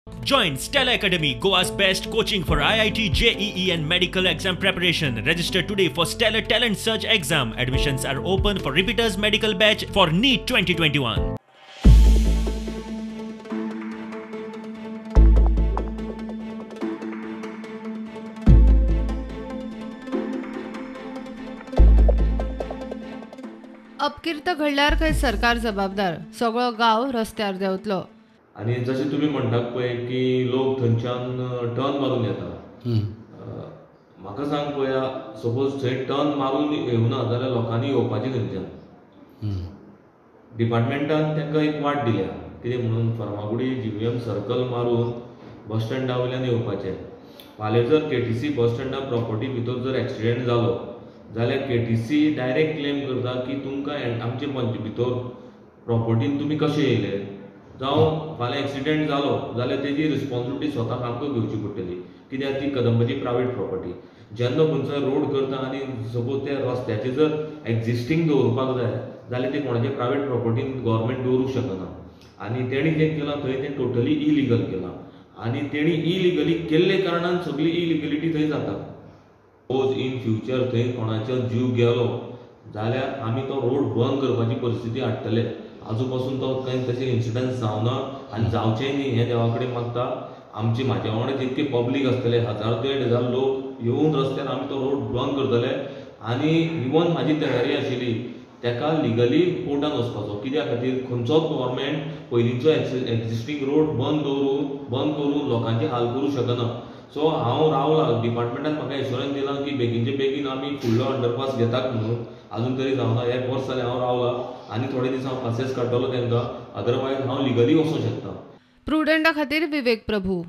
Join Stella Academy, Goa's best coaching for IIT, JEE and medical exam preparation. Register today for Stellar Talent Search exam. Admissions are open for repeaters medical batch for NEET 2021. अपकीर्त घडल्यार खंय सरकार जबाबदार, सगळो गांव रस्त्यार देंवतलो. आनी जशें तुमी म्हणटात पळय की लोक थंयच्यान टर्न मारून येता, म्हाका सांग पळया, सपोज थंय टर्न मारून येवना जाल्यार लोकांनी येवपाचें थंयच्यान. डिपार्टमेंटान तांकां एक वाट दिल्या कितें म्हणून, फर्मागुडी GVM circle मारून बस स्टँडा वयल्यान येवपाचें. फाल्यां जर KTC बस स्टँडा प्रॉपर्टी भितर जर एक्सिडेंट जालो जाल्यार KTC direct claim करता की तुमकां आमचे भितर प्रॉपर्टीन तुमी कशें येयले. जावं फाल्यां एक्सिडेंट जालो जाल्यार तेजी रिस्पॉन्सिबिलिटी स्वताक आमकां घेवची पडटली, कित्याक ती कदंबाची प्रायवेट प्रॉपर्टी. जेन्ना खंयचो रोड करता आनी सपोज त्या रस्त्याचेर जर एक्झिस्टींग दवरपाक जाय जाल्यार ती कोणाचे प्रायवेट प्रॉपर्टीन गव्हर्मेंट दवरूंक शकना. आनी तेणी जें केलां थंय तें टोटली इलिगल केलां आनी तेणी इलिगली केल्ले कारणान सगळी इलिगलिटी थंय जाता. सपोज इन फ्युचर थंय कोणाचो जीव गेलो जाल्यार आमी तो रोड बंद करपाची परिस्थिती हाडटले. आजू पासून तो कांय तशें इन्सिडंट जावना आनी जावचेंय न्ही हें देवा कडेन मागता. आमची म्हाज्या वांगडा जितके पब्लीक आसतले, 1000 1500 लोक येवन रस्त्यार आमी तो रोड बंद करतले. आनी इवन म्हाजी तयारी आशिल्ली तेका लिगली कोर्टान वचपाचो, कित्या खातीर खंयचोच गव्हर्मेंट पयलींचो एक्झिस्टींग रोड बंद करून लोकांचे हाल करूं शकना. सो हांव रावला, डिपार्टमेंटान म्हाका एश्योरन्स दिलां की बेगीनचे बेगीन आमी फुडलो अंडरपास घेतात म्हणून, आजून तरी जावना. एक वर्स जालें हांव रावला आनी थोडे दीस हांव पासियेंस काडटलो तांकां, अदरवायज हांव लिगली वचूंक शकता. प्रुडंटा खातीर विवेक प्रभू.